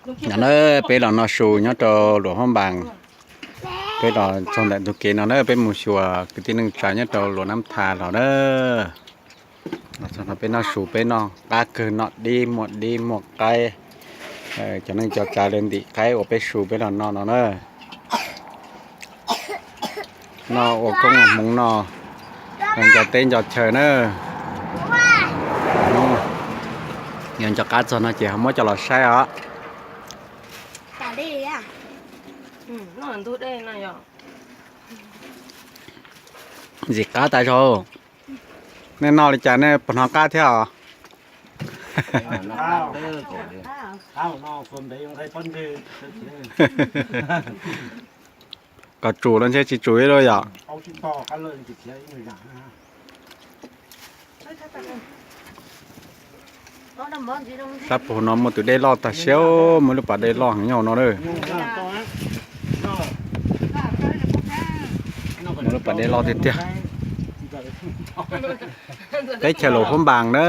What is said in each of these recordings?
No na, peb los noj su nyob rau Luam Phab Npas. Peb los txog ntawm ntug kev no na, peb mus xyuas kwv tij neej tsa nyob rau Luam Nab Thas los na. Los txog no peb noj su, peb noj qab kawg, noj dib, muaj dib muaj qaib. Cov neej cov tsav lawv ntim qaib ua peb su peb los noj no na. Noj ua koob ua hmoov noj, nco teb nco chaw na. Yog nco qab txog no ces ho muab coj los saib os. Ntxim qab tas zog. Nej noj li cas nej puas hnov qab thiab os? Kom tsum los ntshe tsis tsum ib lub yom. Sab pug no muaj tus dej loj tag siab, muaj lub pas dej loj heev nyob hauv no lawm. Muaj lub pas dej loj tiag tiag. Teb chaws Luam Phab Npas na.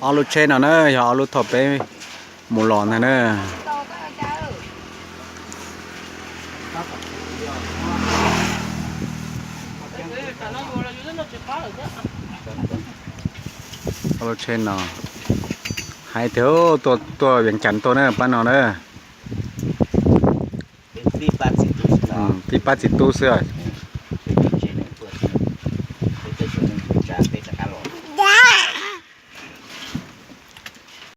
Ob lub tsheb no na yog ob lub thaum peb mus los ntag na. Ob lub tsheb no hais tias tuaj Vias Cas tuaj na pab no na. Pib pab txiv tub xwb.